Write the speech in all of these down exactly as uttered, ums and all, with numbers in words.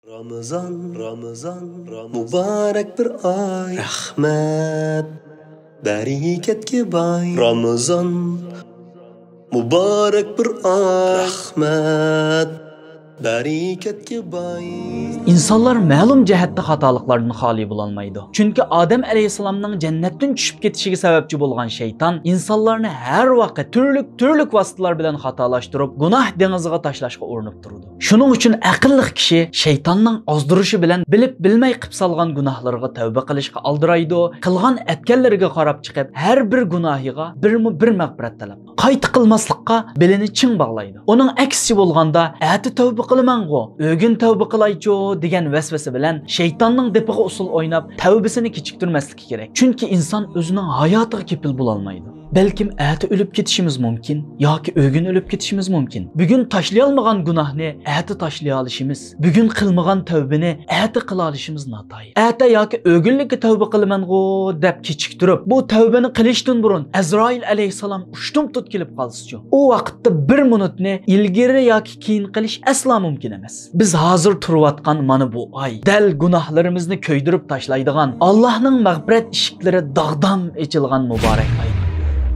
رامىزان، رامىزان، رامىزان، مۇبارەك بىر ئاي. رەھمەت، بەرىكەتكە باي. رامىزان، مۇبارەك بىر ئاي. رەھمەت، بەرىكەتكە باي. ئىنسانلار مەلۇم جەھەتتە خاتالىقلاردىن خالىي بولالمايدۇ. چۈنكى ئادەم ئەلەيھىسسالامنىڭ جەننەتتىن چۈشۈپ كېتىشىگە سەۋەبچى بولغان شەيتان ئىنسانلارنى ھەر ۋاقىت تۈرلۈك، تۈرلۈك ۋاسىتىلەر بىلەن خاتالاشتۇرۇپ، گۇناھ دېڭىزىغا تاشلاشقا ئۇرۇنۇپ تۇرىدۇ. شۇنىڭ ئۈچۈن ئەقىللىق كىشى شەيتاننىڭ ئازدۇرۇشى بىلەن بىلىپ بىلمەي قىپ سالغان گۇناھلىرىغا تەۋبە قىلىشقا ئالدىرايدۇ، قىلغان ئەتكەنلىرىگە قاراپ چىقىپ، ھەر بىر گۇناھىغا بىرمۇ بىر مەغپىرەت تەلەپ، قايتا قىلماسلىققا بېلىنى چىڭ باغلايدۇ. ئۇنىڭ ئەكسىچە بولغاندا، ئەتە تەۋبە قىلىمەنغۇ، ئۆگۈن تەۋبە قىلايچۇ دېگەن ۋەسۋەسە بىلەن شەيتاننىڭ دېپىغا ئۇسۇل ئويناپ، تەۋبىسىنى كېچىكتۈرمەسلىكى كېرەك. چۈنكى ئىنسان ئۆزىنىڭ ھاياتىغا كېپىل بولالمايدۇ. بەلكىم ئەتە ئۆلۈپ كېتىشىمىز مۇمكىن ياكى ئۆگۈن ئۆلۈپ كېتىشىمىز مۇمكىن. بۈگۈن تاشلىيالمىغان گۇناھنى ئەتە تاشلىيالىشىمىز، بۈگۈن قىلمىغان تەۋبىنى ئەتە قىلالىشىمىز ناتايىن. ئەتە ياكى ئۆگۈنلۈككە تەۋبە قىلىمەنغۇ دەپ كېچىكتۈرۈپ، بۇ تەۋبىنى قىلىشتىن بۇرۇن ئەزرائىل ئەلەيھىسسالام ئۇشتۇمتۇت كېلىپ قالسىچۇ؟ ئۇ ۋاقىتتا بىر مىنۇتنى ئىلگىرى ياكى كېيىن قىلىش ئەسلا مۇمكىن ئەمەس. بىز ھازىر تۇرۇۋاتقان مانا بۇ ئاي، دەل گۇناھلىرىمىزنى كۆيدۈرۈپ تاشلايدىغان، ئاللاھنىڭ مەغپىرەت ئىشىكلىرى داغدام ئېچىلغان مۇبارەك ئاي.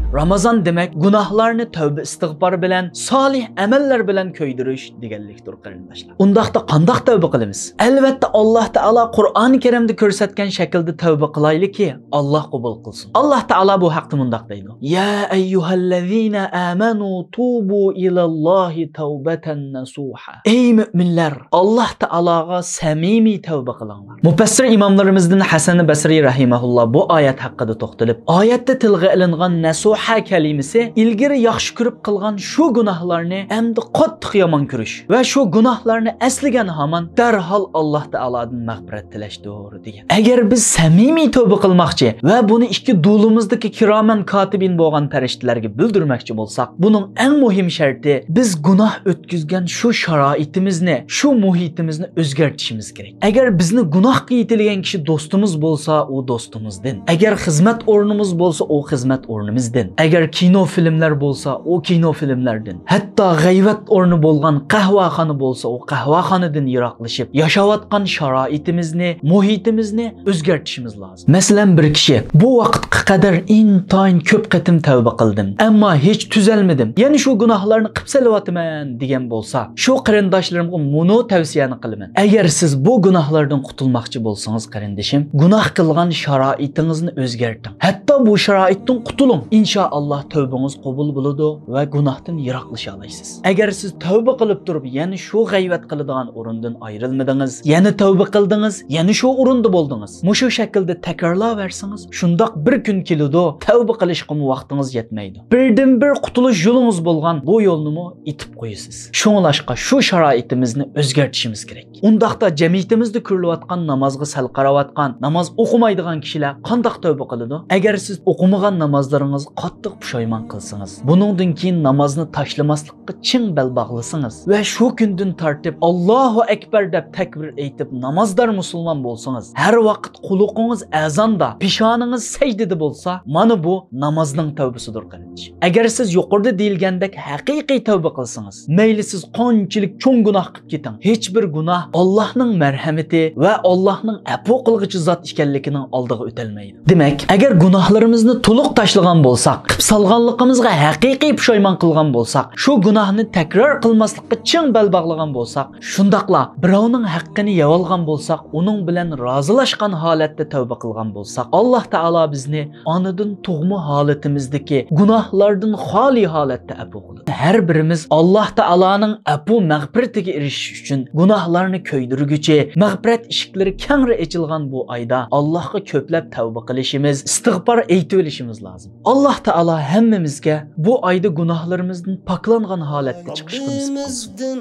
رامازان دېمەك، گۇناھلارنى تەۋبە ئىستىغپار بىلەن، سالىھ ئەمەللەر بىلەن كۆيدۈرۈش دېگەنلىكتۇر، قېرىنداشلار. ئۇنداقتا قانداق تەۋبە قىلىمىز؟ ئەلۋەتتە، ئاللاھ تائالا قۇرئانى كەرىمدە كۆرسەتكەن شەكىلدە تەۋبە قىلايلىكى، ئاللاھ قوبۇل قىلسۇن. ئاللاھ تائالا بۇ ھەقتە مۇنداق دەيدۇ: يا أيها الذين آمنوا توبوا إلى الله توبة نصوحا. ئەي مۆمىنلەر، ئاللاھ تائالاغا سەمىمىي تەۋبە قىلىڭلار. مۇپەسسىر ئىماملىرىمىزدىن ھەسەن بەسرى رەھىمەھۇللاھ بۇ ئايەت ھەققىدە توختىلىپ، ئايەتتە تىلغا ئېلىنغان نەسۇھا كەلىمىسى ئىلگىرى ياخشى كۆرۈپ قىلغان شۇ گۇناھلارنى ئەمدى قاتتىق يامان كۆرۈش ۋە شۇ گۇناھلارنى ئەسلىگەن ھامان دەرھال ئاللاھ تائالادىن مەغپىرەت تىلەشتۇر، دېگەن. ئەگەر بىز سەمىمىي تەۋبە قىلماقچى ۋە بۇنى ئىككى دۇلىمىزدىكى كىرامەن كاتىبىن بولغان پەرىشتىلەرگە بىلدۈرمەكچى بولساق، بۇنىڭ ئەڭ مۇھىم شەرتى، بىز گۇناھ ئۆتكۈزگەن شۇ شارائىتىمىزنى، شۇ مۇھىتىمىزنى ئۆزگەرتىشىمىز كېرەك. ئەگەر بىزنى گۇناھقا يېتىلىگەن كىشى دوستىمىز بولسا، ئۇ دوستىمىزدىن. ئەگەر خىزمەت ئورنىمىز بولسا، ئۇ خىزمەت ئورنىمىزدىن. ئەگەر كىنو فىلىملەر بولسا، ئۇ كىنو فىلىملەردىن. ھەتتا غەيۋەت ئورنى بولغان قەھۋەخانا بولسا، ئۇ قەھۋەخانىدىن يىراقلىشىپ، ياشاۋاتقان شارائىتىمىزنى، مۇھىتىمىزنى ئۆزگەرتىشىمىز لازىم. مەسىلەن، بىر كىشى، بۇ ۋاقىتقا قەدەر ئىنتايىن كۆپ قېتىم تەۋبە قىلدىم، ئەمما ھېچ تۈزەلمىدىم، يەنە شۇ گۇناھلارنى قىپ سېلىۋاتىمەن، دېگەن بولسا، شۇ قېرىنداشلىرىمغا مۇنۇ تەۋسىيەنى قىلىمەن. ئەگەر سىز بۇ گۇناھلاردىن قۇتۇلماقچى بولسىڭىز، قېرىندىشىم، گۇناھ قىلغان شارائىتىڭىزنى ئۆزگەرتىڭ. ھەتتا بۇ شارائىتتىن قۇتۇلۇڭ. ئىنشائاللاھ، تەۋبىڭىز قوبۇل بولىدۇ ۋە گۇناھتىن يىراقلىشالايسىز. ئەگەر سىز تەۋبە قىلىپ تۇرۇپ، يەنە شۇ غەيۋەت قىلىدىغان ئورۇندىن ئايرىلمىدىڭىز، يەنە تەۋبە قىلدىڭىز، يەنە شۇ ئورۇندا بولدىڭىز. مۇشۇ شەكىلدە تەكرارلاۋەرسىڭىز، شۇنداق بىر كۈن كېلىدۇ، تەۋبە قىلىشقىمۇ ۋاقتىڭىز يەتمەيدۇ. بىردىنبىر قۇتۇلۇش يولىڭىز بولغان بۇ يولنىمۇ ئېتىپ قويىسىز. شۇڭلاشقا شۇ شارائىتىمىزنى ئۆزگەرتىشىمىز كېرەك. ئۇنداقتا جەمئىيىتىمىزدە كۆرۈلۈۋاتقان نامازغا سەل قاراۋاتقان، ناماز ئوقۇمايدىغان كىشىلەر قانداق تەۋبە قىلىدۇ؟ ئەگەر سىز ئوقۇمىغان نامازلىرىڭىزغا قاتتىق پۇشايمان قىلسىڭىز، بۇنىڭدىن كېيىن نامازنى تاشلىماسلىققا چىڭ بەل باغلىسىڭىز ۋە شۇ كۈندىن تارتىپ «ئاللاھۇ ئەكبەر» دەپ تەكبىر ئېيتىپ نامازدار مۇسۇلمان بولسىڭىز، ھەر ۋاقىت قۇلىقىڭىز ئەزاندا، پېشانىڭىز سەجدىدە بولسا، مانا بۇ نامازنىڭ تەۋبىسىدۇر، قېرىندىشىم. ئەگەر سىز يۇقىرىدا دېيىلگەندەك ھەقىقىي تەۋبە قىلسىڭىز، مەيلى سىز قانچىلىك چوڭ گۇناھ قىپ كېتىڭ، ھېچبىر گۇناھ ئاللاھنىڭ مەرھەمىتى ۋە ئاللاھنىڭ ئەپۇ قىلغۇچى زات ئىكەنلىكىنىڭ ئالدىغا ئۆتەلمەيدۇ. دېمەك، ئەگەر گۇناھلىرىمىزنى تولۇق تاشلىغان بولساق، قىپ سالغانلىقىمىزغا ھەقىقىي پۇشايمان قىلغان بولساق، شۇ گۇناھنى تەكرار قىلماسلىققا چىڭ بەل باغلىغان بولساق، شۇنداقلا بىراۋنىڭ ھەققىنى يەۋالغان بولساق، ئۇنىڭ بىلەن رازىلاشقان ھالەتتە تەۋبە قىلغان بولساق، ئاللاھ تائالا بىزنى ئانىدىن تۇغما ھالىتىمىزدىكى گۇناھلاردىن خالىي ھالەتتە ئەپۇ قىلىدۇ. ھەر بىرىمىز ئاللاھ تائالانىڭ ئەپۇ مەغپىرىتىگە ئېرىشىش ئۈچۈن گۇناھلارنى كۆيدۈرگۈچى، مەغپىرەت ئىشىكلىرى كەڭرى ئېچىلغان بۇ ئايدا ئاللاھقا كۆپلەپ تەۋبە قىلىشىمىز، ئىستىغپار ئېيتىۋېلىشىمىز لازىم. ئاللاھ تائالا ھەممىمىزگە بۇ ئايدا گۇناھلىرىمىزدىن پاكلانغان ھالەتتە چىقىشقا نېسىپ قىلسۇن. رەببىمىزدىن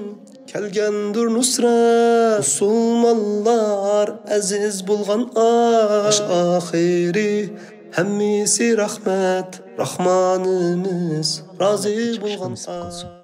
كەلگەندۇر نۇسرەت، مۇسۇلمانلار ئەزىز بولغان ئاي. باش ئاخىرى ھەممىسى رەھمەت، راھمانىمىز رازى بولغان ئاي.